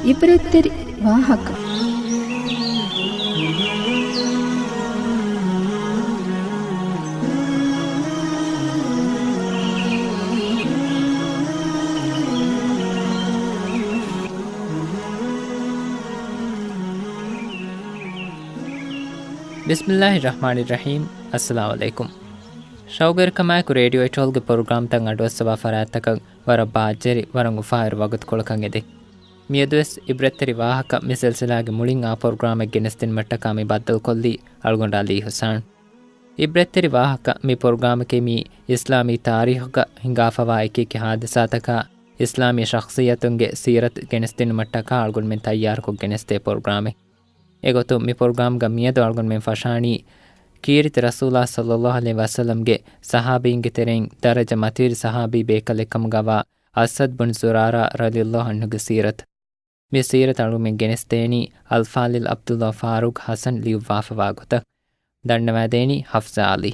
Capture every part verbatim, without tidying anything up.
އިބްރަތްތެރި ވާހަކަ. ބިސްމިއްލާހި ރަޙްމާނި ރަޙީމް. އައްސަލާމު ޢަލައިކުމް. ޝައުގުވެރިކަމާއެކު ރޭޑިއޯ އެޓޯލްގެ ޕްރޮގްރާމްތައް އަޑުއައްސަވާ ފަރާތްތަކަށް ވަރަށް ބާއްޖަވެރި، ވަރަށް އުފާވެރި ވަގުތުކޮޅަކަށް އެދެން. މިއަދުވެސް އިބްރަތްތެރި ވާހަކަ މި ސިލްސިލާގެ މުޅިން އާ ޕްރޮގްރާމެއް ގެނެސްދިނުމަށްޓަކާ މި ބައްދަލުކޮށްލީ އަޅުގަނޑު ޢަލީ ޙުސާން. އިބްރަތްތެރި ވާހަކަ މި ޕްރޮގްރާމަކީ މި އިސްލާމީ ތާރީޚުގަ ހިނގާފަވާ އެކިއެކި ޙާދިސާތަކާ، އިސްލާމީ ޝަޚްޞިއްޔަތުންގެ ސީރަތު ގެނެސްދިނުމަށްޓަކާ އަޅުގަނޑުމެން ތައްޔާރުކޮށް ގެނެސްދޭ ޕްރޮގްރާމެއް. އެގޮތުން މި ޕްރޮގްރާމްގަ މިއަދު އަޅުގަނޑުމެން ފަށާނީ ކީރިތި ރަސޫލާ ޞައްލައްލާހު ޢަލައިހި ވަސައްލަމްގެ ޞަޙާބީންގެ ތެރެއިން ދަރަޖަ މަތިވެރި ޞަޙާބީ ބޭކަލެއްކަމުގަވާ އަސްޢަދް ބުން ޒުރާރާ ރަޟިޔައްލާހު ޢަންހުގެ ސީރަތު. މި ސީރަތު އަޅުގަނޑުމެން ގެނެސްދޭނީ އަލްފާޟިލް ޢަބްދުއްލާ ފާރޫޤް ޙަސަން ލިޔުއްވާފަވާ ގޮތަށް. ދަންނަވައިދޭނީ ޙަފްޞާ ޢަލީ.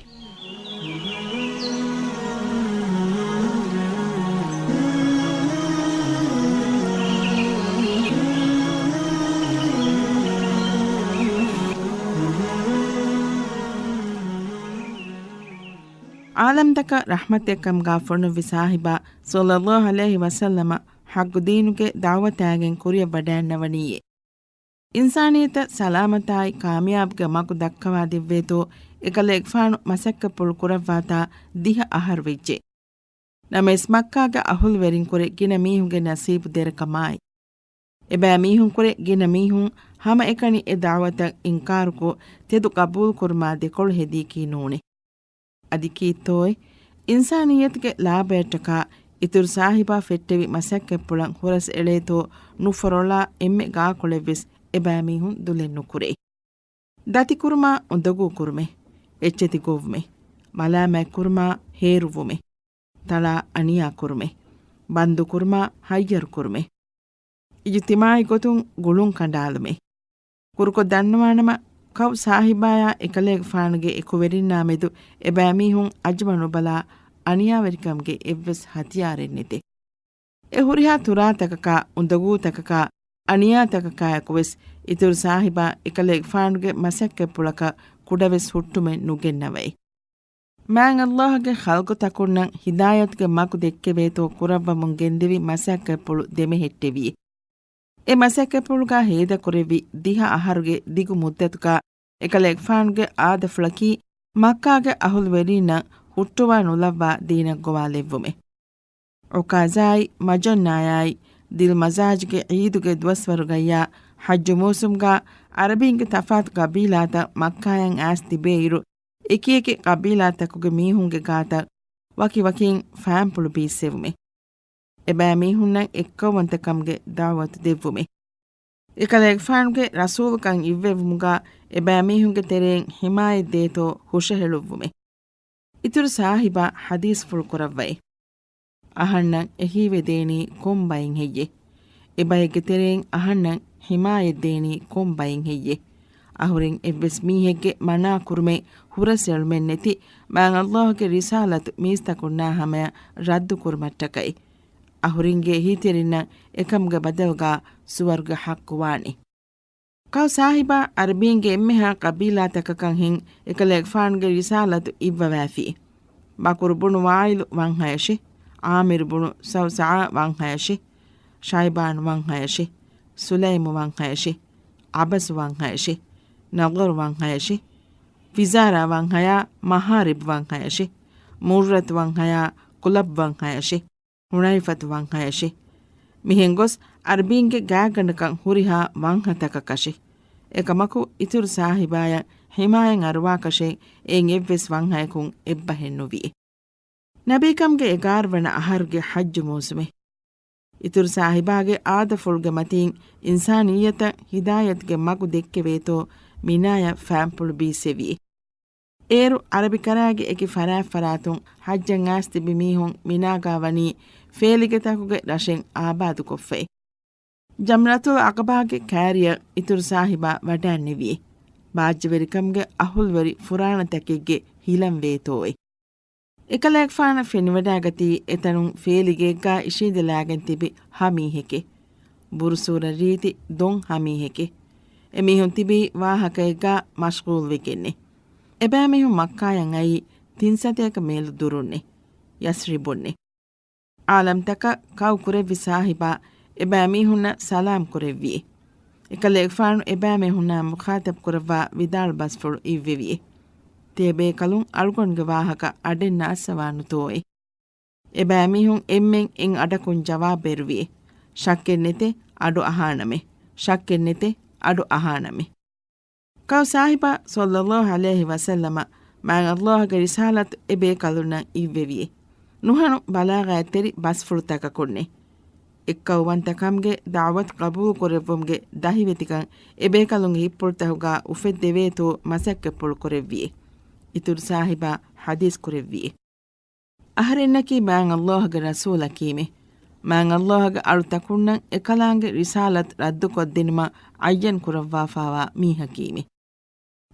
ޢާލަމްތަކަށް ރަޙްމަތެއްކަމުގަ ފޮނުއްވި ސާހިބާ ޞައްލައްލާހު ޢަލައިހި ވަސައްލަމަ ޙައްޤު ދީނުގެ ދަޢުވަތާގެން ކުރިއަށްވަޑައިންނަވަނީއޭ. އިންސާނިއްޔަތަށް ސަލާމަތާއި ކާމިޔާބުގެ މަގު ދައްކަވާދެއްވޭތޯ، އެކަލޭގެފާނު މަސައްކަތްޕުޅު ކުރައްވާތާ ދިހަ އަހަރު ވެއްޖެ. ނަމަވެސް މައްކާގެ އަހުލުވެރިންކުރެ ގިނަ މީހުންގެ ނަސީބު ދެރަކަމާއި، އެބައިމީހުންކުރެ ގިނަ މީހުން ހަމައެކަނި އެ ދަޢުވަތަށް އިންކާރުކޮށް، ތެދު ޤަބޫލުކުރުމާ ދެކޮޅު ހެދީކީ ނޫނޭ. އަދި ކީއްތޯއޭ؟ އިންސާނިއްޔަތުގެ ލާބަޔަށްޓަކާ އިތުރު ސާހިބާ ފެއްޓެވި މަސައްކަތްޕުޅަށް ހުރަސް އެޅޭތޯ ނުފޮރޮޅާ އެންމެ ގާކޮޅެއްވެސް އެބައިމީހުން ދުލެއް ނުކުރޭ. ދަތިކުރުމާ އުނދަގޫކުރުމޭ، އެއްޗެތި ގޮއްވުމޭ، މަލާމާތްކުރުމާ ހޭރުވުމޭ، ތަޅާ އަނިޔާކުރުމޭ، ބަންދުކުރުމާ ހައްޔަރުކުރުމޭ، އިޖުތިމާޢީ ގޮތުން ގުޅުން ކަނޑާލުމޭ. ކުރުކޮށް ދަންނަވާނަމަ، ކައު ސާހިބާޔާ އެކަލޭގެފާނުގެ އެކުވެރިންނާމެދު އެބައިމީހުން އަޒުމަ ނުބަލާ އަނިޔާވެރިކަމުގެ އެއްވެސް ހަތިޔާރެއް ނެތޭ. އެ ހުރިހާ ތުރާތަކަކާ، އުނދަގޫތަކަކާ، އަނިޔާތަކަކާއެކުވެސް އިތުރު ސާހިބާ އެކަލޭގެފާނުގެ މަސައްކަތްޕުޅަކަށް ކުޑަވެސް ހުއްޓުމެއް ނުގެންނަވައި. މާތް ﷲ ގެ ޚަލްޤުތަކުންނަށް ހިދާޔަތުގެ މަގު ދެއްކެވޭތޯ ކުރައްވަމުން ގެންދެވި މަސައްކަތްޕުޅު ދެމެހެއްޓެވި. އެ މަސައްކަތްޕުޅުގަ ހޭދަކުރެއްވި ދިހަ އަހަރުގެ ދިގު މުއްދަތުގަ އެކަލޭގެފާނުގެ އާދަފުޅަކީ މައްކާގެ އަހުލުވެރީންނަށް ހުއްޓުވާ ނުލައްވާ ދީނަށް ގޮވާލެއްވުމޭ. ޢުކާޒާއާއި މަޖަންނާއާއި ދިލްމަޖާޒްގެ ޢީދުގެ ދުވަސްވަރުގައްޔާ ޙައްޖު މޫސުމްގަ ޢަރަބީންގެ ތަފާތު ޤަބީލާތައް މައްކާޔަށް އައިސް ތިބޭއިރު، އެކިއެކި ޤަބީލާތަކުގެ މީހުންގެ ގާތަށް ވަކިވަކިން ފައިންޕުޅު ބީއްސެވުމޭ. އެބައިމީހުންނަށް އެއްކައުވަންތަކަމުގެ ދަޢުވަތު ދެއްވުމޭ. އެކަލޭގެފާނުގެ ރަސޫލުކަން އިއްވެވުމުގަ އެބައިމީހުންގެ ތެރެއިން ޙިމާޔަތްދޭތޯ ހުށަހެޅުއްވުމޭ. އިތުރު ސާހިބާ ޙަދީޘްފުޅު ކުރައްވައޭ. އަހަންނަށް އެހީވެދޭނީ ކޮން ބައެއް ހެއްޔޭ؟ އެބައެއްގެ ތެރެއިން އަހަންނަށް ޙިމާޔަތްދޭނީ ކޮން ބައެއް ހެއްޔޭ؟ އަހުރެން އެއްވެސް މީހެއްގެ މަނާކުރުމެއް، ހުރަސްއެޅުމެއް ނެތި މާތް ﷲ ގެ ރިސާލަތު މީސްތަކުންނާ ހަމަޔަށް ރައްދުކުރުމަށްޓަކައި. އަހުރެންގެ އެހީތެރިންނަށް އެކަމުގެ ބަދަލުގަ ސުވަރުގެ ޙައްޤު ވާނެ. ކައު ސާހިބާ ޢަރަބީންގެ އެންމެހާ ޤަބީލާތަކަކަށް ހެން އެކަލޭގެފާނުގެ ރިސާލަތު އިއްވަވާފި. ބަކުރު ބުނު ވާއިލު ވަންހަޔަށި، ޢާމިރު ބުނު ސަޢުސަޢާ ވަންހަޔަށި، ޝައިބާނު ވަންހަޔަށި، ސުލައިމު ވަންހަޔަށި، ޢަބަސު ވަންހަޔަށި، ނަޟަރު ވަންހަޔަށި، ފިޒާރާ ވަންހަޔާ، މަހާރިބް ވަންހަޔަށި، މުއްރަތު ވަންހަޔާ، ކުލަބް ވަންހަޔަށި، ހުނައިފަތު ވަންހަޔަށި. މިހެން ގޮސް ޢަރަބީންގެ ގާތްގަނޑަކަށް ހުރިހާ ވަންހަތަކަކަށި. އެކަމަކު، އިތުރު ސާހިބާޔަށް ޙިމާޔަތް އަރުވާކަށެއް އެއިން އެއްވެސް ވަންހަޔަކުން އެއްބަހެއް ނުވި. ނަބީކަމުގެ އެގާރަ ވަނަ އަހަރުގެ ޙައްޖު މޫސުމެއް. އިތުރު ސާހިބާގެ އާދަފުޅުގެ މަތީން އިންސާނިއްޔަތަށް ހިދާޔަތުގެ މަގު ދެއްކެވޭތޯ މިނާޔަށް ފައިންޕުޅު ބީއްސެވި. އޭރު ޢަރަބިކަރާގެ އެކި ފަރާތްފަރާތުން ޙައްޖަށް އައިސް ތިބި މީހުން މިނާގާ ވަނީ ފޭލިގެތަކުގެ ރަށެއް އާބާދުކޮށްފައި. ޖަމްރަތުލް ޢަޤަބާގެ ކާރިއަށް އިތުރު ސާހިބާ ވަޑައިންނެވި. ބާއްޖަވެރިކަމުގެ އަހުލުވެރި ފުރާނަތަކެއްގެ ހިލަން ވޭތޯއޭ. އެކަލޭގެފާނަށް ފެނިވަޑައިގަތީ އެތަނުން ފޭލިގެއެއްގާ އިށީނދެލާގެން ތިބި ހަ މީހެކޭ. ބުރުސޫރަ ރީތި ދޮން ހަ މީހެކޭ. އެމީހުން ތިބީ ވާހަކައެއްގާ މަޝްޣޫލްވެގެންނޭ. އެބައިމީހުން މައްކާޔަށް އައީ ތިން ސަތޭކަ މޭލު ދުރުންނޭ. ޔަސްރިބުންނޭ. އާލަމްތަކަށް ކައު ކުރެއްވި ސާހިބާ އެބައިމީހުންނަށް ސަލާމް ކުރެއްވިއޭ. އެކަލޭގެފާނު އެބައިމީހުންނާ މުޚާތަބް ކުރައްވާ ވިދާޅު ބަސްފުޅު އިއްވެވިއޭ. ތިޔަބޭކަލުން އަޅުގަނޑުގެ ވާހަކަ އަޑެއް ނާއްސަވާނުތޯއޭ؟ އެބައިމީހުން އެންމެން އެއް އަޑަކުން ޖަވާބު ބެރުވިއޭ. ޝައްކެއް ނެތޭ، އަޑު އަހާނަމޭ. ޝައްކެއް ނެތޭ، އަޑު އަހާނަމޭ. ކައު ސާހިބާ ޞައްލައްލާހު ޢަލައިހި ވަސައްލަމަ މާތް އައްލާހުގެ ރިސާލަތު އެ ބޭކަލުންނަށް އިއްވެވިއޭ. ނުހަނު ބަލާޣާތްތެރި ބަސްފުޅުތަކަކުންނޭ. އެއްކައުވަންތަކަމުގެ ދަޢުވަތު ޤަބޫލު ކުރެއްވުމުގެ ދަހިވެތިކަން އެ ބޭކަލުންގެ ހިތްޕުޅުތަކުގާ އުފެއްދެވޭތޯ މަސައްކަތްޕުޅު ކުރެއްވިއޭ. އިތުރު ސާހިބާ ޙަދީޘް ކުރެއްވިއޭ. އަހަރެންނަކީ މާތް އައްލާހުގެ ރަސޫލަކީމޭ. މާތް އައްލާހުގެ އަޅުތަކުންނަށް އެކަލާނގެ ރިސާލަތު ރައްދުކޮށްދިނުމަށް އައްޔަން ކުރައްވާފާވާ މީހަކީމޭ.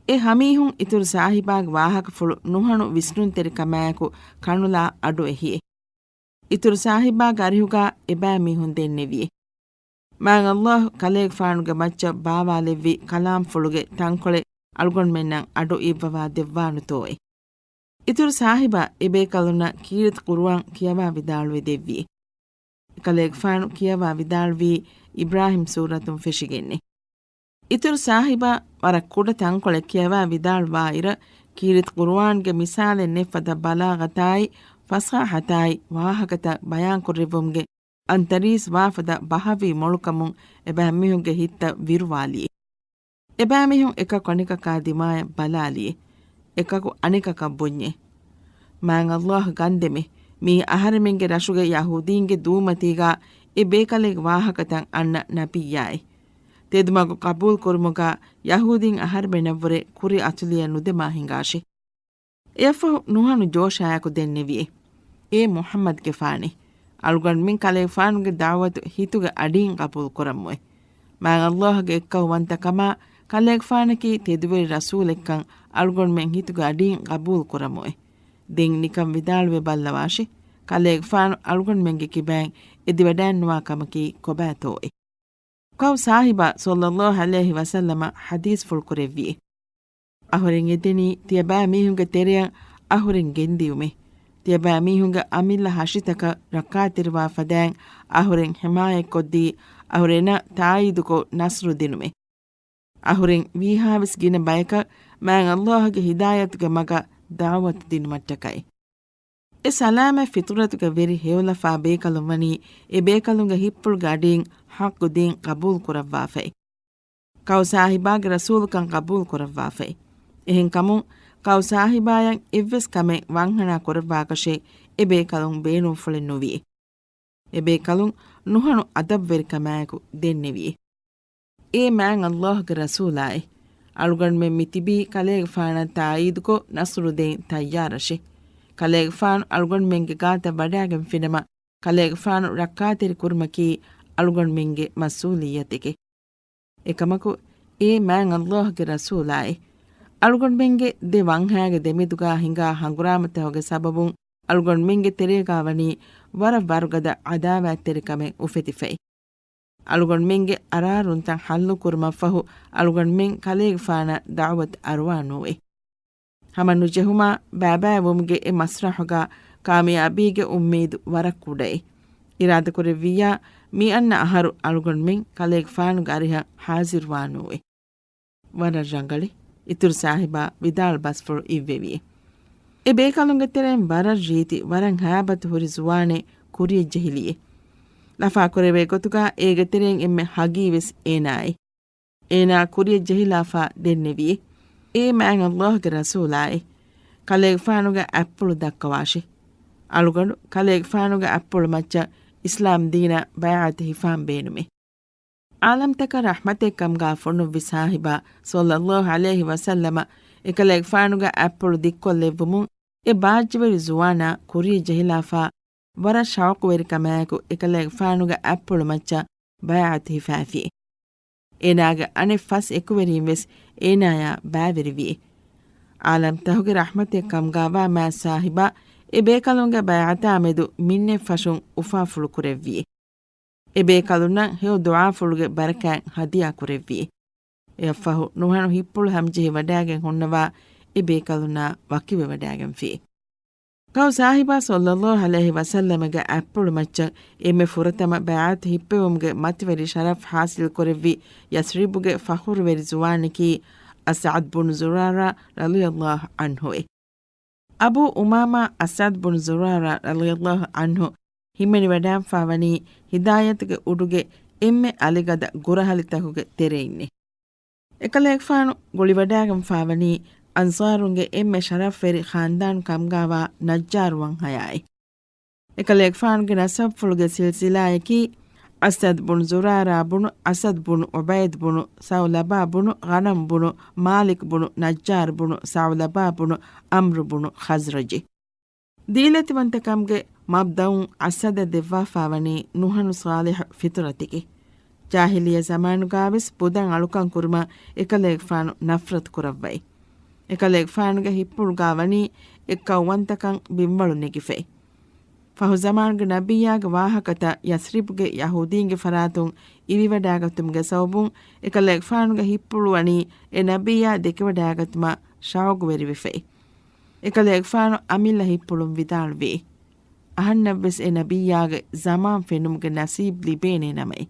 އެ ހަމީހުން އިތުރު ސާހިބާގެ ވާހަކަފުޅު ނުހަނު ވިސްނުންތެރިކަމާއެކު ކަނުލާ އަޑުއެހިއޭ. އިތުރު ސާހިބާގެ އަރިހުގާ އެބައިމީހުން ދެންނެވިއޭ. މާތް އައްލާހު ކަލޭގެފާނުގެ މައްޗަށް ބާވާލެއްވި ކަލާމްފުޅުގެ ތަންކޮޅެއް އަޅުގަނޑުމެންނަށް އަޑު އިއްވަވާ ދެއްވާނުތޯއޭ؟ އިތުރު ސާހިބާ އެބޭކަލުންނަށް ކީރިތި ޤުރުއާން ކިޔަވާ ވިދާޅުވެ ދެއްވިއޭ. އެކަލޭގެފާނު ކިޔަވާ ވިދާޅުވީ އިބްރާހީމް ސޫރަތުން ފެށިގެންނޭ. އިތުރު ސާހިބާ ވަރަށް ކުޑަ ތަންކޮޅެއް ކިޔަވާ ވިދާޅުވާއިރަށް، ކީރިތި ޤުރުއާންގެ މިސާލެއް ނެތްފަދަ ބަލާޣަތާއި ފަޞާޙަތާއި ވާހަކަތައް ބަޔާންކުރެއްވުމުގެ އަންތަރީސް ވާފަދަ ބަހައްވި މޮޅުކަމުން އެބައިމީހުންގެ ހިތްތައް ވިރުވާލިއޭ. އެބައިމީހުން އެކަކު އަނެކަކާ ދިމާޔަށް ބަލާލިއޭ. އެކަކު އަނެކަކަށް ބުންޏޭ. މާތް އައްލާހު ގަންދެމޭ، މީ އަހަރެމެންގެ ރަށުގެ ޔަހޫދީންގެ ދޫމަތީގާ އެ ބޭކަލެއްގެ ވާހަކަތައް އަންނަ ނަބިއްޔާއޭ. ތެދުމަގު ޤަބޫލު ކުރުމުގާ ޔަހޫދީން އަހަރެމެންނަށްވުރެ ކުރި އަތުލިއެއް ނުދެމާ ހިނގާށި. އެއަށްފަހު ނުހަނު ޖޯޝާއެކު ދެންނެވިއޭ. އޭ މުޙައްމަދުގެފާނޭ! އަޅުގަނޑުމެން ކަލޭގެފާނުގެ ދަޢުވަތު ހިތުގެ އަޑީން ޤަބޫލު ކުރަމުވޭ. މާތް އައްލާހުގެ އެއްކައުވަންތަކަމާ ކަލޭގެފާނަކީ ތެދުވެރި ރަސޫލެއްކަން އަޅުގަނޑުމެން ހިތުގެ އަޑީން ޤަބޫލު ކުރަމުވޭ. ދެން ނިކަން ވިދާޅުވެ ބައްލަވާށި، ކަލޭގެފާނު އަޅުގަނޑުމެންގެ ކިބައިން އެދިވަޑައިންނުވާ ކަމަކީ ކޮބާތޯއޭ؟ ކައު ސާހިބާ ޞައްލައްލާހު ޢަލައިހި ވަސައްލަމަ ޙަދީޘްފުޅު ކުރެއްވިއޭ. އަހުރެން އެދެނީ ތިޔަބައިމީހުންގެ ތެރެއަށް އަހުރެން ގެންދިޔުމޭ. ތިޔަބައިމީހުންގެ އަމިއްލަ ހަށިތަކަށް ރައްކާތެރިވާ ފަދައިން އަހުރެން ޙިމާޔަތްކޮށްދީ، އަހުރެންނަށް ތާއީދުކޮށް ނަޞްރު ދިނުމޭ. އަހުރެން ވީހާވެސް ގިނަ ބަޔަކަށް މާތް އައްލާހުގެ ހިދާޔަތުގެ މަގަށް ދަޢުވަތު ދިނުމަށްޓަކައި. އެ ސަލާމަތް ފިޠުރަތުގެ ވެރި ހެޔޮލަފާ ބޭކަލުން ވަނީ އެ ބޭކަލުންގެ ހިތްޕުޅުގެ އަޑީން ޙައްޤު ދީން ޤަބޫލު ކުރައްވާފައި. ކައު ސާހިބާގެ ރަސޫލުކަން ޤަބޫލު ކުރައްވާފައި. އެހެންކަމުން، ކައު ސާހިބާޔަށް އެއްވެސް ކަމެއް ވަންހަނާ ކުރައްވާކަށެއް އެ ބޭކަލުން ބޭނުންފުޅެއް ނުވިއޭ. އެ ބޭކަލުން ނުހަނު އަދަބުވެރިކަމާއެކު ދެންނެވިއޭ. އޭ މާތް އައްލާހުގެ ރަސޫލާއޭ! އަޅުގަނޑުމެން މިތިބީ ކަލޭގެފާނަށް ތާއީދުކޮށް ނަޞްރު ދޭން ތައްޔާރަށޭ. ކަލޭގެފާނު އަޅުގަނޑުމެންގެ ގާތަށް ވަޑައިގެންފިނަމަ، ކަލޭގެފާނު ރައްކާތެރި ކުރުމަކީ އަޅުގަނޑުމެންގެ މަސްއޫލިއްޔަތެކޭ. އެކަމަކު، އޭ މާތް އައްލާހުގެ ރަސޫލާއޭ! އަޅުގަނޑުމެންގެ ދެ ވަންހައިގެ ދެމެދުގާ ހިނގާ ހަނގުރާމަތަކުގެ ސަބަބުން އަޅުގަނޑުމެންގެ ތެރޭގާ ވަނީ ވަރަށް ވަރުގަދަ ޢަދާވާތްތެރިކަމެއް އުފެދިފައި. އަޅުގަނޑުމެންގެ އަރާރުންތައް ޙައްލުކުރުމަށްފަހު، އަޅުގަނޑުމެން ކަލޭގެފާނަށް ދަޢުވަތު އަރުވާނޫވޭ. ހަމަނުޖެހުމާ ބައިބައިވުމުގެ އެ މަސްރަޙުގަ ކާމިޔާބީގެ އުއްމީދު ވަރަށް ކުޑައޭ. އިރާދަކުރެއްވިއްޔާ، މިއަންނަ އަހަރު އަޅުގަނޑުމެން ކަލޭގެފާނުގެ އަރިހަށް ޙާޒިރުވާނޫވޭ. ވަރަށް ރަނގަޅި، އިތުރު ސާހިބާ ވިދާޅު ބަސްފުޅު އިއްވެވިއޭ. އެ ބޭކަލުންގެ ތެރެއިން ވަރަށް ރީތި، ވަރަށް ހައިބަތު ހުރި ޒުވާނެއް ކުރިޔަށް ޖެހިލިއޭ. ލަފާކުރެވޭ ގޮތުގާ އޭގެ ތެރެއިން އެންމެ ހަގީވެސް އޭނާއޭ. އޭނާ ކުރިޔަށް ޖެހިލާފާ ދެންނެވިއޭ. އޭ މާތް އައްލާހުގެ ރަސޫލާއޭ! ކަލޭގެފާނުގެ އަތްޕުޅު ދައްކަވާށި. އަޅުގަނޑު ކަލޭގެފާނުގެ އަތްޕުޅު މައްޗަށް އިސްލާމް ދީނަށް ބައިޢަތު ހިފާން ބޭނުމޭ. ޢާލަމްތަކަށް ރަޙްމަތެއްކަމުގާ ފޮނުއްވި ސާހިބާ ޞައްލައްލާހު ޢަލައިހި ވަސައްލަމަ އެކަލޭގެފާނުގެ އަތްޕުޅު ދިއްކޮށްލެއްވުމުން، އެ ބާއްޖަވެރި ޒުވާނާ ކުރިޔަށް ޖެހިލާފާ، ވަރަށް ޝައުޤުވެރިކަމާއެކު އެކަލޭގެފާނުގެ އަތްޕުޅު މައްޗަށް ބައިޢަތު ހިފާފި. އޭނާގެ އަނެއް ފަސް އެކުވެރީން ވެސް އޭނާޔާ ބައިވެރިވި. އާލަމްތަހުގެ ރަޙްމަތެއް ކަމުގާވާ މާތް ސާހިބާ އެ ބޭކަލުންގެ ބައިޢަތާ މެދު މިންނެއް ފަށުން އުފާފުޅު ކުރެއްވި. އެ ބޭކަލުންނަށް ހެޔޮ ދުޢާފުޅުގެ ބަރަކާތް ހަދިޔާ ކުރެއްވި. އެއަށްފަހު ނުހަނު ހިއްޕުޅު ހަމަޖެހި ވަޑާގެން ހުންނަވާ އެ ބޭކަލުންނާ ވަކިވެވަޑާގެންފި. ކައު ސާހިބާ ޞައްލައްލާހު ޢަލައިހި ވަސައްލަމަގެ އަތްޕުޅު މައްޗަށް އެންމެ ފުރަތަމަ ބައިޢަތު ހިއްޕެވުމުގެ މަތިވެރި ޝަރަފް ޙާޞިލް ކުރެއްވި ޔަސްރިބުގެ ފަޚުރުވެރި ޒުވާނަކީ އަސްޢަދް ބުނު ޒުރާރާ ރަޟިޔައްލާހު ޢަންހު ވެ. އަބޫ އުމާމާ އަސްޢަދް ބުނު ޒުރާރާ ރަޟިޔައްލާހު ޢަންހު ހިމެނިވަޑާންފާވަނީ ހިދާޔަތުގެ އުޑުގެ އެންމެ އަލިގަދަ ގުރަހަލިތަކުގެ ތެރެއިންނޭ. އެކަލޭގެފާނު ގުޅިވަޑާގެންފާވަނީ އަންޞާރުންގެ އެންމެ ޝަރަފްވެރި ޚާންދާނު ކަމުގާވާ ނައްޖާރު ވަންހަޔާއެ. އެކަލޭގެފާނުގެ ނަސަބުފުޅުގެ ސިލްސިލާއަކީ އަސްޢަދް ބުނު ޒުރާރާ ބުނު އަސަދް ބުނު ޢުބައިދް ބުނު ސަޢުލަބާ ބުނު ޣަނަމް ބުނު މާލިކް ބުނު ނައްޖާރު ބުނު ސަޢުލަބާ ބުނު ޢަމްރު ބުނު ޚަޒްރަޖި. ދީލަތިވަންތަކަމުގެ މަބްދައުން އަސްޢަދަށް ދެއްވާފާވަނީ ނުހަނު ޞާލިޙު ފިޠުރަތެކެ. ޖާހިލިއްޔަ ޒަމާނުގާވެސް ބުދަށް އަޅުކަން ކުރުމަށް އެކަލޭގެފާނު ނަފްރަތު ކުރައްވައި. އެކަލޭގެފާނުގެ ހިއްޕުޅުގާ ވަނީ އެއްކައުވަންތަކަން ބިންވަޅު ނެގިފައި. ފަހު ޒަމާނުގެ ނަބިއްޔާގެ ވާހަކަތައް ޔަސްރިބުގެ ޔަހޫދީންގެ ފަރާތުން އިވިވަޑާގަތުމުގެ ސަބަބުން އެކަލޭގެފާނުގެ ހިއްޕުޅު ވަނީ އެ ނަބިއްޔާ ދެކެވަޑާގަތުމަށް ޝައުގުވެރިވެފައި. އެކަލޭގެފާނު އަމިއްލަ ހިއްޕުޅުން ވިދާޅުވި، އަހަންނަށްވެސް އެ ނަބިއްޔާގެ ޒަމާން ފެނުމުގެ ނަސީބު ލިބޭނޭ ނަމައި.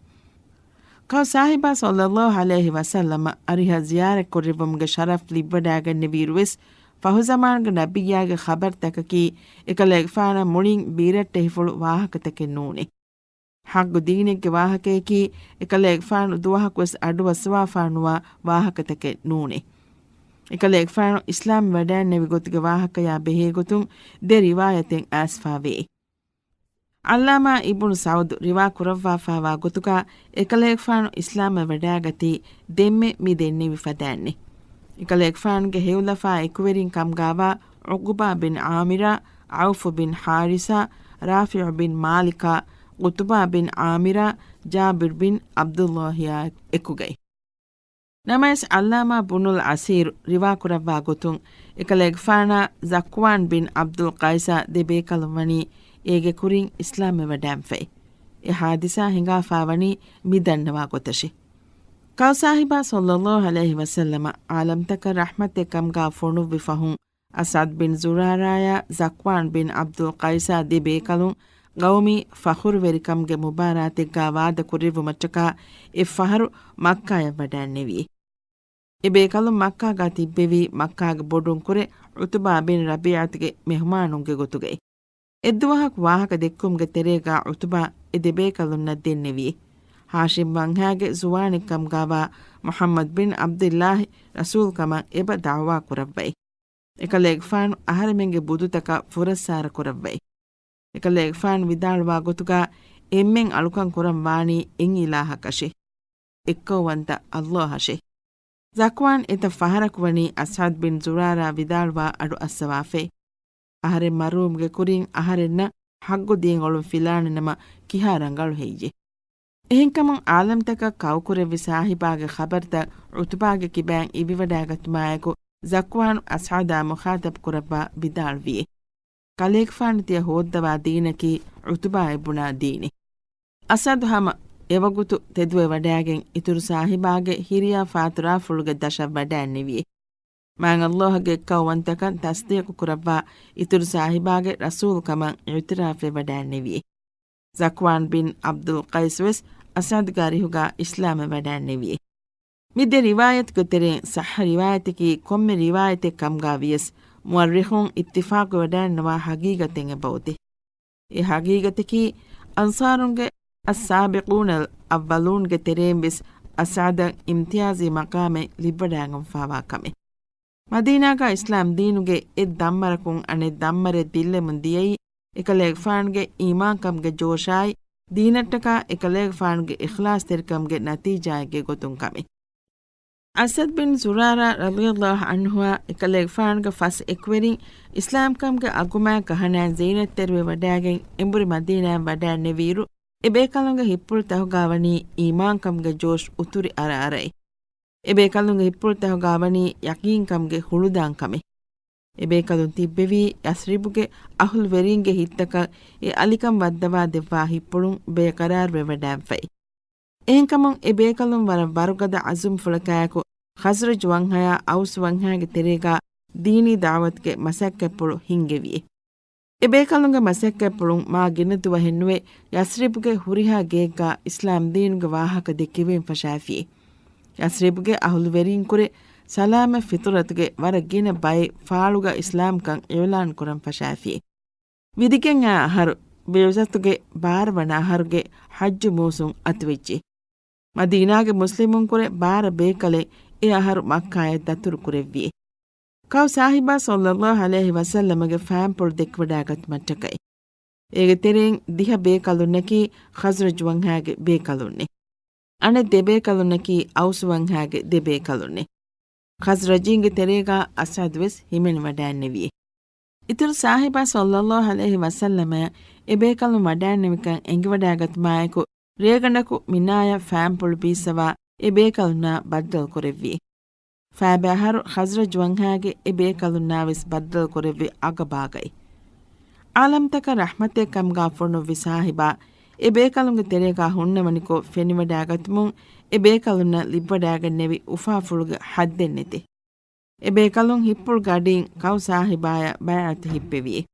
ކައު ސާހިބާ ޞައްލައްލާހު ޢަލައިހި ވަސައްލަމަ އަރިހަށް ޒިޔާރަތް ކުރެއްވުމުގެ ޝަރަފް ލިބިވަޑާގެންނެވިއިރުވެސް، ފަހު ޒަމާނުގެ ނަބިއްޔާގެ ޚަބަރުތަކަކީ އެކަލޭގެފާނަށް މުޅިން ބީރައްޓެހިފުޅު ވާހަކަތަކެއް ނޫނޭ. ޙައްޤު ދީނެއްގެ ވާހަކަޔަކީ އެކަލޭގެފާނު ދުވަހަކުވެސް އަޑުއައްސަވާފާނުވާ ވާހަކަތަކެއް ނޫނޭ. އެކަލޭގެފާނު އިސްލާމް ވަޑައިންނެވި ގޮތުގެ ވާހަކަޔާ ބެހޭގޮތުން ދެ ރިވާޔަތެއް އައިސްފާވޭ. ޢައްލާމާ އިބްނު ސަޢުދު ރިވާ ކުރައްވާފާވާ ގޮތުގާ އެކަލޭގެފާނު އިސްލާމްވެ ވަޑާގަތީ ދެންމެ މި ދެންނެވި ފަދައިންނޭ. އެކަލޭގެފާނުގެ ހެޔޮލަފާ އެކުވެރިން ކަމުގާވާ ޢުޤުބާ ބިން ޢާމިރާ، ޢައުފު ބިން ޙާރިސާ، ރާފިޢު ބިން މާލިކާ، ޤުތުބާ ބިން ޢާމިރާ، ޖާބިރު ބިން ޢަބްދުﷲ އާ އެކުގައި. ނަމަވެސް ޢައްލާމާ ބުނުލް ޢަސީރު ރިވާކުރައްވާ ގޮތުން، އެކަލޭގެފާނާ ޒަކްވާން ބިން ޢަބްދުލް ޤައިސާ ދެ ބޭކަލުން ވަނީ އޭގެ ކުރިން އިސްލާމްވެ ވަޑާންފައި. އެ ޙާދިސާ ހިނގާފާވަނީ މި ދަންނަވާ ގޮތަށޭ. ކައު ސާހިބާ ޞައްލައްލާހު ޢަލައިހި ވަސައްލަމަ ޢާލަމްތަކަށް ރަޙްމަތެއް ކަމުގާ ފޮނުއްވި ފަހުން، އަސްޢަދް ބިން ޒުރާރާޔާ ޒަކްވާން ބިން ޢަބްދުލް ޤައިސާ ދެ ބޭކަލުން ޤައުމީ ފަޚުރުވެރިކަމުގެ މުބާރާތެއްގާ ވާދަ ކުރެއްވުމަށްޓަކާ އެއްފަހަރު މައްކާޔަށް ވަޑައިންނެވި. އެ ބޭކަލުން މައްކާގާ ތިއްބެވީ މައްކާގެ ބޮޑުން ކުރެ ޢުތުބާ ބިން ރަބީޢަތުގެ މެހުމާނުންގެ ގޮތުގައި. އެއްދުވަހަކު ވާހަކަ ދެއްކުމުގެ ތެރޭގާ ޢުތުބާ އެ ދެބޭކަލުންނަށް ދެންނެވި. ހާޝިމް ވަންހާގެ ޒުވާނެއްކަމުގާވާ މުޙައްމަދު ބިން ޢަބްދިއްލާހި ރަސޫލްކަމަށް އެބަ ދަޢުވާ ކުރައްވައި. އެކަލޭގެފާނު އަހަރެމެންގެ ބުދުތަކަށް ފުރައްސާރަ ކުރައްވައި. އެކަލޭގެފާނު ވިދާޅުވާ ގޮތުގާ އެންމެން އަޅުކަން ކުރަން ވާނީ އެއް އިލާހަކަށޭ. އެއްކައުވަންތަ ﷲ އަށޭ. ޒަކްވާން އެތައް ފަހަރަކު ވަނީ އަސްޢަދް ބިން ޒުރާރާ ވިދާޅުވާ އަޑު އައްސަވާފައި. އަހަރެން މަރުވުމުގެ ކުރިން އަހަރެންނަށް ޙައްޤު ދީން އޮޅުން ފިލާނެ ނަމަ ކިހާ ރަނގަޅު ހެއްޔޭ؟ އެހެންކަމުން ޢާލަމްތަކަށް ކައުކުރެއްވި ސާހިބާގެ ޚަބަރުތައް ޢުތުބާގެ ކިބައިން އިވިވަޑާގަތުމާއެކު، ޒަކްވާނު އަސްޢަދާ މުޚާޠަބު ކުރައްވާ ވިދާޅުވި، ކަލޭގެފާނު ތިޔަ ހޯއްދަވާ ދީނަކީ ޢުތުބާ އެ ބުނާ ދީނެއް. އަސްޢަދު ހަމަ އެވަގުތު ތެދުވެވަޑާގެން އިތުރު ސާހިބާގެ ހިރިޔާ ފާތުރާފުޅުގެ ދަށަށް ވަޑައިންނެވި. މާތް ﷲ ގެ އެއްކައުވަންތަކަން ތަޞްދީޤު ކުރައްވާ އިތުރު ސާހިބާގެ ރަސޫލުކަމަށް އިޢުތިރާފްވެ ވަޑައިންނެވި. ޒަކްވާން ބިން ޢަބްދުލް ޤައިސް ވެސް އަސްޢަދުގެ އަރިހުގާ އިސްލާމްވެ ވަޑައިންނެވި. މި ދެ ރިވާޔަތުގެ ތެރެއިން ޞައްޙަ ރިވާޔަތަކީ ކޮންމެ ރިވާޔަތެއް ކަމުގާ ވިޔަސް، މުއައްރިޚުން އިއްތިފާޤުވެވަޑައިންނަވާ ޙަޤީޤަތެއް އެބައޮތޭ. އެ ޙަޤީޤަތަކީ، އަންޞާރުންގެ އައްސާބިޤޫނަލް އައްވަލޫންގެ ތެރެއިން ވެސް އަސްޢަދަށް އިމްތިޔާޒީ މަޤާމެއް ލިބިވަޑައިގެންފާވާ ކަމެއް. މަދީނާގާ އިސްލާމް ދީނުގެ އެއް ދަންމަރަކުން އަނެއް ދަންމަރެއް ދިއްލެމުން ދިޔައީ، އެކަލޭގެފާނުގެ އީމާންކަމުގެ ޖޯޝާއި، ދީނަށްޓަކާ އެކަލޭގެފާނުގެ އިޚްލާޞްތެރިކަމުގެ ނަތީޖާއެއްގެ ގޮތުން ކަމެއް. އަސްޢަދް ބިން ޒުރާރާ ރަޟިޔަﷲ ޢަންހުއާ އެކަލޭގެފާނުގެ ފަސް އެކުވެރިން އިސްލާމްކަމުގެ އަގުމާތް ކަހަނައިން ޒީނަތްތެރިވެވަޑައިގެން އެނބުރި މަދީނާއަށް ވަޑައިންނެވިއިރު، އެ ބޭކަލުންގެ ހިތްޕުޅުތަކުގާ ވަނީ އީމާންކަމުގެ ޖޯޝް އުތުރި އަރައަރައި. އެ ބޭކަލުންގެ ހިތްޕުޅުތަކުގާ ވަނީ ޔަޤީންކަމުގެ ހުޅުދާން ކަމެއް. އެ ބޭކަލުން ތިއްބެވީ ޔަސްރިބުގެ އަހުލުވެރީންގެ ހިތްތަކަށް އެ އަލިކަން ވައްދަވާ ދެއްވާ ހިތްޕުޅުން ބޭޤަރާރު ވެވަޑާންފައި. އެހެންކަމުން އެ ބޭކަލުން ވަރަށް ވަރުގަދަ ޢަޒުމްފުޅަކާއެކު ޚަޒްރަޖް ވަންހަޔާ އައުސް ވަންހަޔާގެ ތެރޭގާ ދީނީ ދަޢުވަތުގެ މަސައްކަތްޕުޅު ހިންގެވިއޭ. އެ ބޭކަލުންގެ މަސައްކަތްޕުޅުން މާ ގިނަ ދުވަހެއްނުވެ، ޔަސްރިބުގެ ހުރިހާ ގެއެއްގާ އިސްލާމް ދީނުގެ ވާހަކަ ދެއްކެވެން ފަށާފިއޭ. ޔަސްރިބުގެ އަހުލުވެރީންކުރެ ސަލާމަތް ފިޠުރަތުގެ ވަރަށް ގިނަ ބައެއް ފާޅުގަ އިސްލާމްކަން އިޢުލާން ކުރަން ފަށާފިއޭ. ވިދިގެން އައި އަހަރު، ބިޢުސަތުގެ ބާރަ ވަނަ އަހަރުގެ ޙައްޖު މޫސުން އަތުވެއްޖެ. މަދީނާގެ މުސްލިމުންކުރެ ބާރަ ބޭކަލެއް އެ އަހަރު މައްކާޔަށް ދަތުރު ކުރެއްވިއޭ. ކައު ސާހިބާ ޞައްލައްލާހު ޢަލައިހި ވަސައްލަމަގެ ފާންޕުޅު ދެއްކިވަޑާގަތުމަށްޓަކައި. އޭގެ ތެރެއިން ދިހަ ބޭކަލުންނަކީ ޚަޒްރަޖް ވަންހާގެ ބޭކަލުންނޭ. އަނެއް ދެ ބޭކަލުންނަކީ އައުސް ވަންހާގެ ދެ ބޭކަލުންނޭ. ޚަޒްރަޖީންގެ ތެރޭގާ އަސްޢަދު ވެސް ހިމެނިވަޑާންނެވިއޭ. އިތުރު ސާހިބާ ޞައްލައްލާހު ޢަލައިހި ވަސައްލަމަށް އެ ބޭކަލުން ވަޑާންނެވިކަން އެނގިވަޑާގަތުމާއެކު، ރޭގަނޑަކު މިނާޔަށް ފާންޕުޅު ބީއްސަވާ އެ ބޭކަލުންނާ ބައްދަލު ކުރެއްވި. ފާބެ އަހަރު ޚަޒްރަޖް ވަންހާގެ އެ ބޭކަލުންނާ ވެސް ބައްދަލު ކުރެއްވި އަގަބާގައި. ޢާލަމްތަކަށް ރަޙްމަތެއް ކަމުގާ ފޮނުއްވި ސާހިބާ، އެ ބޭކަލުންގެ ތެރޭގާ ހުންނަވަނިކޮށް ފެނިވަޑާގަތުމުން، އެ ބޭކަލުންނަށް ލިބިވަޑާގެންނެވި އުފާފުޅުގެ ޙައްދެއް ނެތޭ. އެ ބޭކަލުން ހިއްޕުޅުގެ އަޑިން ކައު ސާހިބާޔަށް ބައިޢަތު ހިއްޕެވި.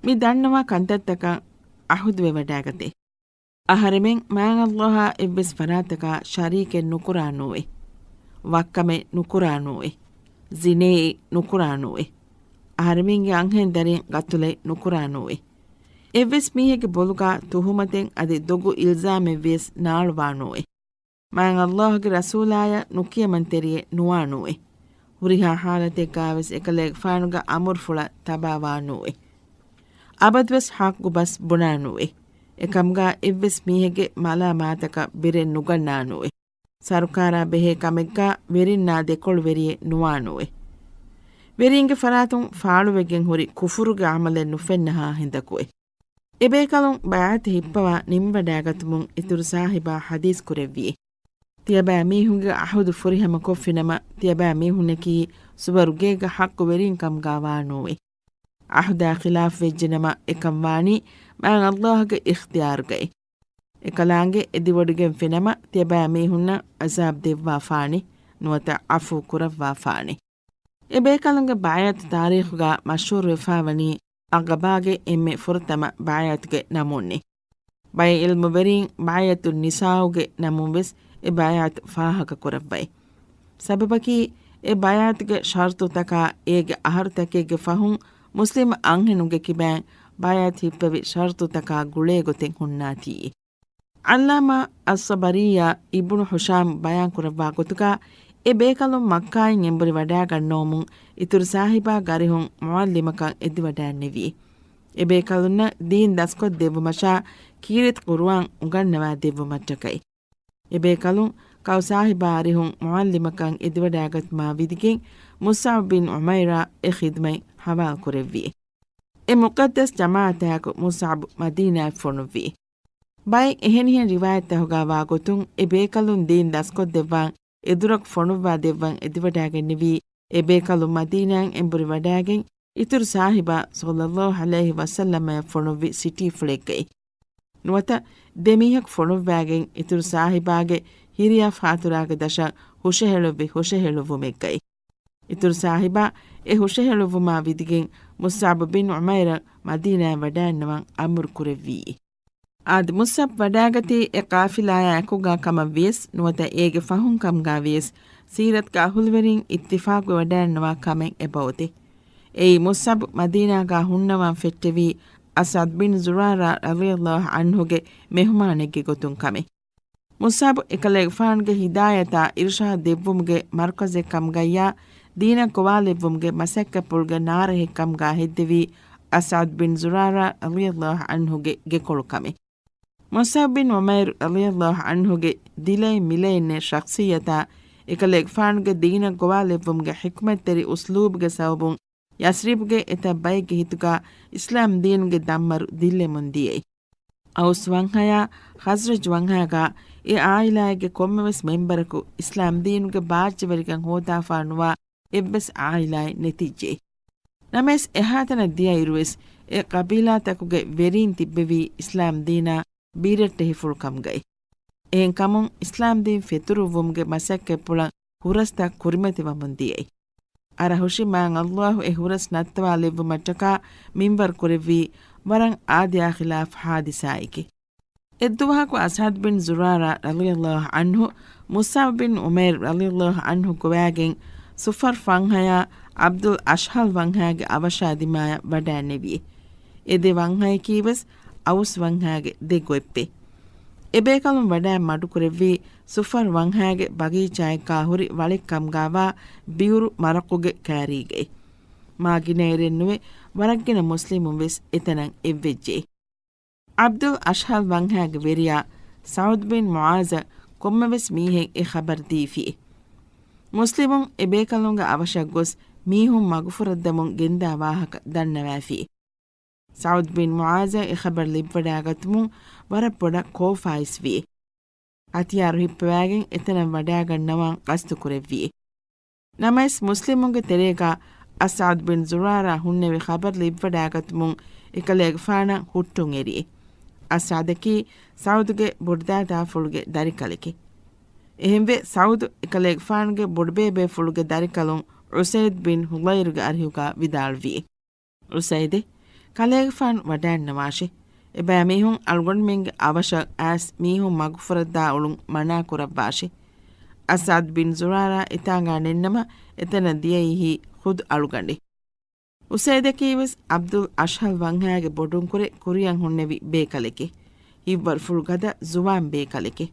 މި ދަންނަވާ ކަންތައްތަކަށް ޢަހުދުވެވަޑާގަތޭ. އަހަރެމެން މާތް ﷲ އާ އެއްވެސް ފަރާތަކާ ޝަރީކެއް ނުކުރާނޫވެ. ވައްކަމެއް ނުކުރާނޫވެ. ޒިނޭއެއް ނުކުރާނޫވެ. އަހަރެމެންގެ އަންހެން ދަރިން ގަތުލެއް ނުކުރާނޫވެ. އެއްވެސް މީހެއްގެ ބޮލުގާ ތުހުމަތެއް އަދި ދޮގު އިލްޒާމެއް ވިޔަސް ނާޅުވާނޫވެ. މާތް ﷲ ގެ ރަސޫލާޔަށް ނުކިޔަމަންތެރިއެއް ނުވާނޫވެ. ހުރިހާ ޙާލަތެއްގާވެސް އެކަލޭގެފާނުގެ އަމުރުފުޅަށް ތަބާވާނޫވެ. އަބަދުވެސް ޙައްޤު ބަސް ބުނާނޫވެ. އެކަމުގާ އެއްވެސް މީހެއްގެ މަލާމާތަކަށް ބިރެއް ނުގަންނާނޫވެ. ސަރުކާރާ ބެހޭ ކަމެއްގާ ވެރިންނާ ދެކޮޅުވެރިއެއް ނުވާނޫވެ. ވެރީންގެ ފަރާތުން ފާޅުވެގެން ހުރި ކުފުރުގެ ޢަމަލެއް ނުފެންނަހާ ހިނދަކުއެ. އެބޭކަލުން ބައިޢަތު ހިއްޕަވާ ނިމިވަޑާގަތުމުން އިތުރު ސާހިބާ ޙަދީޘް ކުރެއްވި. ތިޔަބައިމީހުންގެ ޢަހުދު ފުރިހަމަ ކޮށްފިނަމަ، ތިޔަބައިމީހުންނަކީ ސުވަރުގޭގެ ޙައްޤުވެރީން ކަމުގާ ވާނޫވެ. ޢަހުދާ ޚިލާފުވެއްޖެނަމަ، އެކަން ވާނީ މާތް ﷲ ގެ އިޚްތިޔާރުގައި. އެކަލާނގެ އެދިވޮޑިގެންފިނަމަ، ތިޔަބައިމީހުންނަށް ޢަޒާބް ދެއްވާފާނެ، ނުވަތަ ޢަފޫ ކުރައްވާފާނެ. އެ ބޭކަލުންގެ ބައިޢަތު ތާރީޚުގާ މަޝްހޫރުވެފާވަނީ އަގަބާގެ އެންމެ ފުރަތަމަ ބައިޢަތުގެ ނަމުންނޭ. ބައެއް ޢިލްމުވެރީން ބައިޢަތު ނިސާއުގެ ނަމުން ވެސް އެ ބައިޢަތު ފާހަގަ ކުރައްވައި. ސަބަބަކީ، އެ ބައިޢަތުގެ ޝަރުޠުތަކާ އޭގެ އަހަރުތަކެއްގެ ފަހުން މުސްލިމް އަންހެނުންގެ ކިބައިން ބައިޢަތު ހިއްޕެވި ޝަރުޠުތަކާ ގުޅޭގޮތެއް ހުންނާތީ. ޢައްލާމާ އައްޠަބަރީއާ އިބްނު ހިޝާމް ބަޔާންކުރައްވާ ގޮތުގާ، އެ ބޭކަލުން މައްކާއިން އެނބުރި ވަޑާގަންނަވަމުން އިތުރު ސާހިބާ ގަރިހުން މުޢައްލިމަކަށް އެދިވަޑާންނެވި. އެ ބޭކަލުންނަށް ދީން ދަސްކޮށްދެއްވުމަށާ ކީރިތި ޤުރުއާން އުނގަންނަވާ ދެއްވުމަށްޓަކައި. އެ ބޭކަލުން ކައު ސާހިބާ އަރިހުން މުޢައްލިމަކަށް އެދިވަޑާގަތުމާ ވިދިގެން މުޞްޢަބް ބިން ޢުމައިރަށް އެ ޚިދުމަތް ޙަވާލުކުރެއްވި. އެ މުޤައްދަސް ޖަމާޢަތާއެކު މުޞްޢަބް މަދީނާއަށް ފޮނުއްވި. ބައެއް އެހެނިހެން ރިވާޔަތްތަކުގާ ވާގޮތުން، އެ ބޭކަލުން ދީން ދަސްކޮށްދެއްވާން އެދުރަކު ފޮނުއްވާ ދެއްވަން އެދިވަޑާގެންނެވީ، އެ ބޭކަލުން މަދީނާއިން އެނބުރި ވަޑާގެން، އިތުރު ސާހިބާ ޞައްލައްލާހު ޢަލައިހި ވަސައްލަމަޔަށް ފޮނުއްވި ސިޓީފުޅެއްގައި. ނުވަތަ، ދެމީހަކު ފޮނުއްވާގެން އިތުރު ސާހިބާގެ ހިރިއަށް ފާތުރާގެ ދަށަށް ހުށަހެޅުއްވި ހުށަހެޅުއްވުމެއްގައި. އިތުރު ސާހިބާ އެ ހުށަހެޅުއްވުމާ ވިދިގެން މުޞްޢަބް ބިން ޢުމައިރަށް މަދީނާއަށް ވަޑާންނަވަން އަމުރު ކުރެއްވީ. އާދެ، މުޞްޢަބް ވަޑާގަތީ އެ ޤާފިލާޔާ އެކުގާ ކަމަށް ވިޔަސް، ނުވަތަ އޭގެ ފަހުން ކަމުގާ ވިޔަސް، ސީރަތުގެ އަހުލުވެރިން އިއްތިފާޤުވެވަޑާންނަވާ ކަމެއް އެބައޮތޭ. އެއީ، މުޞްޢަބް މަދީނާގާ ހުންނަވަން ފެއްޓެވީ އަސްޢަދް ބިން ޒުރާރާ ރަޟިޔައްލާހު ޢަންހުގެ މެހުމާނެއްގެ ގޮތުން ކަމެއް. މުޞްޢަބް އެކަލޭގެފާނުގެ ހިދާޔަތާ އިރުޝާދު ދެއްވުމުގެ މަރުކަޒެއް ކަމުގައްޔާ، ދީނަށް ގޮވާލެއްވުމުގެ މަސައްކަތްޕުޅުގެ ނާރެހެއް ކަމުގާ ހެއްދެވީ އަސްޢަދް ބިން ޒުރާރާ ރަޟިޔައްލާހު ޢަންހުގެ ގެކޮޅު ކަމެއް. މުޞްޢަބް ބިން ޢުމައިރު ރަޟިޔައްލާހު ޢަންހުގެ ދިލައިން މިލައިންނެއް ޝަޚްޞިއްޔަތާ އެކަލޭގެފާނުގެ ދީނަށް ގޮވާލެއްވުމުގެ ޙިކްމަތްތެރި އުސްލޫބުގެ ސަބަބުން ޔަސްރިބުގެ އެތައް ބައެއްގެ ހިތުގާ އިސްލާމް ދީނުގެ ދަންމަރު ދިއްލެމުން ދިޔައީ. އައުސް ވަންހަޔާ ޚަޒްރަޖް ވަންހަޔާގާ އެ އާއިލާއެއްގެ ކޮންމެވެސް މެންބަރަކު އިސްލާމް ދީނުގެ ބާއްޖަވެރިކަން ހޯދާފާ ނުވާ އެއްވެސް އާއިލާއެއް ނެތިއްޖެ. ނަމަވެސް އެހާތަނަށް ދިޔައިރުވެސް އެ ޤަބީލާތަކުގެ ވެރީން ތިއްބެވީ އިސްލާމް ދީނާ ބީރައްޓެހިފުޅު ކަމުގައި. އެހެންކަމުން އިސްލާމް ދީން ފެތުރުއްވުމުގެ މަސައްކަތްޕުޅަށް ހުރަސްތައް ކުރިމަތިވަމުން ދިޔައީ. އަރަހުށި މާތް ﷲ އެ ހުރަސް ނައްތަވާލެއްވުމަށްޓަކާ މިންވަރު ކުރެއްވީ ވަރަށް އާދަޔާ ޚިލާފް ޙާދިސާއެކޭ. އެއްދުވަހަކު އަސްޢަދް ބިން ޒުރާރާ ރަޟިޔަﷲ ޢަންހު، މުޞްޢަބް ބިން ޢުމައިރު ރަޟިޔަﷲ ޢަންހު ގޮވާގެން ޞުފަރް ފަންހަޔާ ޢަބްދުލް އަޝްހަލް ވަންހަޔާގެ އަވަށާ ދިމާޔަށް ވަޑައިންނެވި. އެ ދެ ވަންހަޔަކީވެސް އައުސް ވަންހަޔާގެ ދެ ގޮތްޕެއް. އެބޭކަލުން ވަޑައިން މަޑުކުރެއްވީ ޞުފަރް ވަންހަޔާގެ ބަގީޗާއެއްގާ ހުރި ވަޅެއް ކަމުގާވާ ބިއުރު މަރަޤުގެ ކާރީގައި. މާ ގިނައިރެއްނުވެ، ވަރަށްގިނަ މުސްލިމުން ވެސް އެތަނަށް އެއްވެއްޖެ. ޢަބްދުލް އަޝްހަލް ވަންހަޔާގެ ވެރިޔާ ސަޢުދް ބިން މުޢާޒަށް ކޮންމެވެސް މީހެއް އެ ޚަބަރު ދީފި. މުސްލިމުން އެ ބޭކަލުންގެ އަވަށަށް ގޮސް މީހުން މަގުފުރައްދަމުން ގެންދާ ވާހަކަ ދަންނަވާފި. ސަޢުދް ބިން މުޢާޒަށް އެ ޚަބަރު ލިބިވަޑައިގަތުމުން ވަރަށް ބޮޑަށް ކޯފާ އިސްވި. ހަތިޔާރު ހިއްޕަވާގެން އެތަނަށް ވަޑައިގަންނަވާން ޤަޞްދު ކުރެއްވި. ނަމަވެސް، މުސްލިމުންގެ ތެރޭގާ އަސްޢަދް ބިން ޒުރާރާ ހުންނެވި ޚަބަރު ލިބިވަޑައިގަތުމުން އެކަލޭގެފާނަށް ހުއްޓުން އެރި. އަސްޢަދަކީ ސަޢުދުގެ ބޮޑުދާދާފުޅުގެ ދަރިކަލެކެ. އެހެންވެ، ސަޢުދު އެކަލޭގެފާނުގެ ބޮޑުބޭބޭފުޅުގެ ދަރިކަލުން އުސައިދު ބިން ޙުޟައިރުގެ އަރިހުގާ ވިދާޅުވި. އުސައިދެ، ކަލޭގެފާނު ވަޑައިންނަވާށި. އެބައިމީހުން އަޅުގަނޑުމެންގެ އަވަށަށް އައިސް މީހުން މަގުފުރައްދާ އުޅުން މަނާ ކުރައްވާށި. އަސްޢަދް ބިން ޒުރާރާ އެތާނގާ ނެންނަމަ، އެތަނަށް ދިޔައީހީ ޚުދު އަޅުގަނޑެ. އުސައިދަކީވެސް ޢަބްދުލް އަޝްހަލް ވަންހަޔާގެ ބޮޑުންކުރެ ކުރިއަށް ހުންނެވި ބޭކަލެކެ. ހިތްވަރުފުޅު ގަދަ ޒުވާން ބޭކަލެކެ.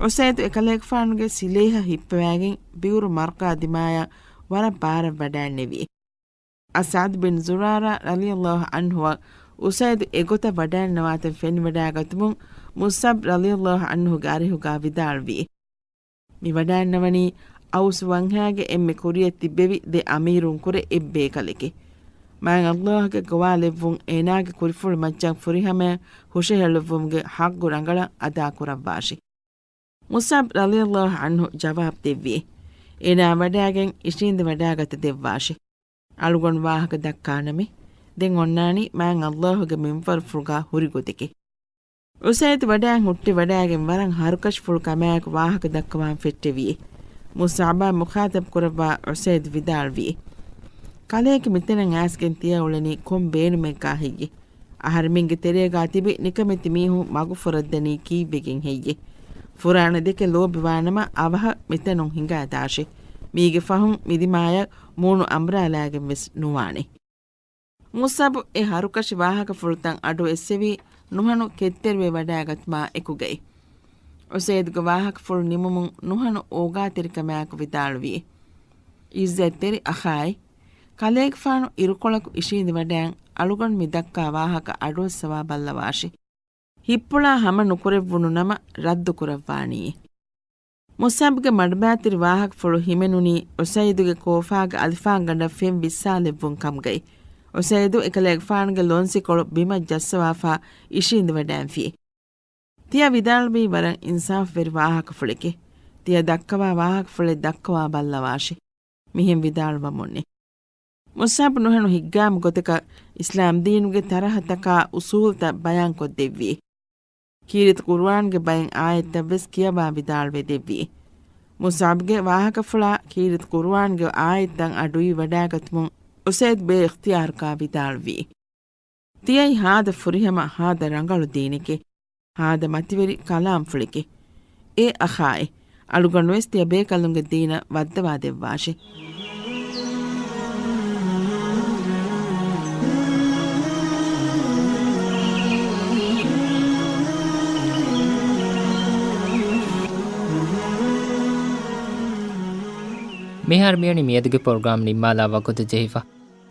އުސައިދު އެކަލޭގެފާނުގެ ސިލޭހަ ހިއްޕަވާގެން ބިއުރު މަރަޤާ ދިމާޔަށް ވަރަށް ބާރަށް ވަޑައިންނެވި. އަސްޢަދް ބިން ޒުރާރާ ރަޟިޔަﷲ ޢަންހުއަށް އުސައިދު އެގޮތަށް ވަޑައިންނަވާތަން ފެނިވަޑައިގަތުމުން މުޞްޢަބް ރަޟިޔަﷲ ޢަންހުގެ އަރިހުގާ ވިދާޅުވި. މި ވަޑައިންނަވަނީ އައުސް ވަންހަޔާގެ އެންމެ ކުރިއަށް ތިއްބެވި ދެ އަމީރުން ކުރެ އެއް ބޭކަލެކެ. މާތް ﷲ ގެ ގޮވާލެއްވުން އޭނާގެ ކުރިފުޅު މައްޗަށް ފުރިހަމަޔަށް ހުށަހެޅުއްވުމުގެ ޙައްޤު ރަނގަޅަށް އަދާކުރައްވާށި. މުޞްޢަބް ރަޟިޔަﷲ ޢަންހު ޖަވާބު ދެއްވި. އޭނާ ވަޑައިގެން އިށީނދެވަޑައިގަތަ ދެއްވާށި. އަޅުގަނޑު ވާހަކަ ދައްކާނަމޭ. ދެން އޮންނާނީ މާތް ﷲ ގެ މިންވަރުފުޅުގާ ހުރި ގޮތެކޭ. އުސައިދު ވަޑައި ހުއްޓި ވަޑައިގެން ވަރަށް ހަރުކަށިފުޅު ކަމާއެކު ވާހަކަ ދައްކަވާން ފެއްޓެވި. މުޞްޢަބާ މުޚާޠަބު ކުރައްވާ އުސައިދު ވިދާޅުވި. ކަލޭގެ މިތަނަށް އައިސްގެން ތިޔަ އުޅެނީ ކޮން ބޭނުމެއްގާ ހެއްޔޭ؟ އަހަރެމެންގެ ތެރޭގާ ތިބި ނިކަމެތި މީހުން މަގު ފުރައްދަނީ ކީއްވެގެން ހެއްޔޭ؟ ފުރާނަ ދެކެ ލޯބިވާނަމަ އަވަހަށް މިތަނުން ހިނގާދާށޭ. މީގެ ފަހުން މިދިމާޔަށް މޫނު އަނބުރާލާގެން ވެސް ނުވާނެ. މުޞްޢަބު އެ ހަރުކަށި ވާހަކަފުޅުތައް އަޑު އެއްސެވީ ނުހަނު ކެތްތެރިވެ ވަޑައިގަތުމާ އެކުގައި. އުސައިދުގެ ވާހަކަފުޅު ނިމުމުން ނުހަނު އޯގާތެރިކަމާއެކު ވިދާޅުވި. ޢިއްޒަތްތެރި އަޚާއޭ! ކަލޭގެފާނު އިރުކޮޅަކު އިށީނދެވަޑައިން އަޅުގަނޑު މި ދައްކާ ވާހަކަ އަޑުއައްސަވާ ބައްލަވާށި. ހިއްޕުޅާ ހަމަ ނުކުރެއްވުނު ނަމަ ރައްދުކުރައްވާނީ. މުޞްޢަބްގެ މަޑުމައިތިރި ވާހަކަފުޅު ހިމެނުނީ އުސައިދުގެ ކޯފާގެ އަލިފާންގަނޑަށް ފެން ވިއްސާލެއްވުން ކަމުގައި. އުސައިދު އެކަލޭގެފާނުގެ ލޮންސިކޮޅު ބިމަށް ޖައްސަވާފާ އިށީނދެވަޑައިންފި. ތިޔަ ވިދާޅުވީ ވަރަށް އިންސާފުވެރި ވާހަކަފުޅެކޭ. ތިޔަ ދައްކަވާ ވާހަކަފުޅެއް ދައްކަވާ ބައްލަވާށި. މިހެން ވިދާޅުވަމުންނެ. މުޞްޢަބް ނުހަނު ހިއްގާމު ގޮތަކަށް އިސްލާމް ދީނުގެ ތަރަހަތަކާ އުޞޫލުތައް ބަޔާންކޮށްދެއްވި. ކީރިތި ޤުރުއާންގެ ބައެއް އާޔަތްތައް ވެސް ކިޔަވާ ވިދާޅުވެ ދެއްވި. މުޞްޢަބްގެ ވާހަކަފުޅާ ކީރިތި ޤުރުއާންގެ އާޔަތްތައް އަޑުއިވިވަޑައިގަތުމުން އުސައިދު ބޭ އިޚްތިޔާރަކާ ވިދާޅުވި. ތިޔައީ ހާދަ ފުރިހަމަ ހާދަ ރަނގަޅު ދީނެކޭ. ހާދަ މަތިވެރި ކަލާމްފުޅެކޭ. އޭ އަޚާއޭ! އަޅުގަނޑުވެސް ތިޔަ ބޭކަލުންގެ ދީނަށް ވައްދަވާ ދެއްވާށި. މިހާރު މިވަނީ މިއަދުގެ ޕްރޮގްރާމް ނިންމާލާ ވަގުތު ޖެހިފަ.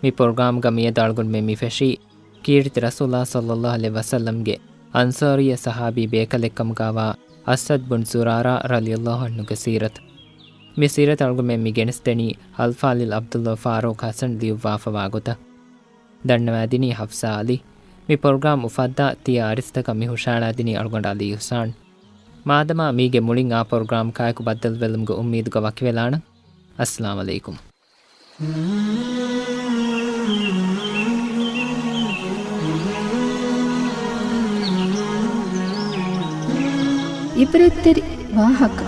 މި ޕްރޮގްރާމްގަ މިއަދު އަޅުގަނޑުމެން މި ފެށީ، ކީރިތި ރަސޫލާ ޞައްލައްލާހު ޢަލައިހި ވަސައްލަމްގެ އަންޞާރީ ޞަޙާބީ ބޭކަލެއްކަމުގާވާ އަސްޢަދް ބުން ޒުރާރާ ރަޟިޔައްލާހު ޢަންހުގެ ސީރަތު. މި ސީރަތު އަޅުގަނޑުމެން މި ގެނެސްދެނީ އަލްފާޟިލް ޢަބްދުﷲ ފާރޫޤް ޙަސަން ލިޔުއްވާފަވާ ގޮތަށް. ދަންނަވާދިނީ ޙަފްޞާ ޢަލީ. މި ޕްރޮގްރާމް އުފައްދާ ތިޔަ އަރިސްތަކަށް މި ހުށަހަޅާދިނީ އަޅުގަނޑު އަލީ އިޙްސާން. މާދަމާ މީގެ މުޅިން އާ ޕްރޮގްރާމް ކާއެކު ބައްދަލުވެލުމުގެ އުއްމީދުގަ ވަކިވެލާނަން. އައްސަލާމުއަލައިކުމް. އިބްރަތްތެރި ވާހަކަ.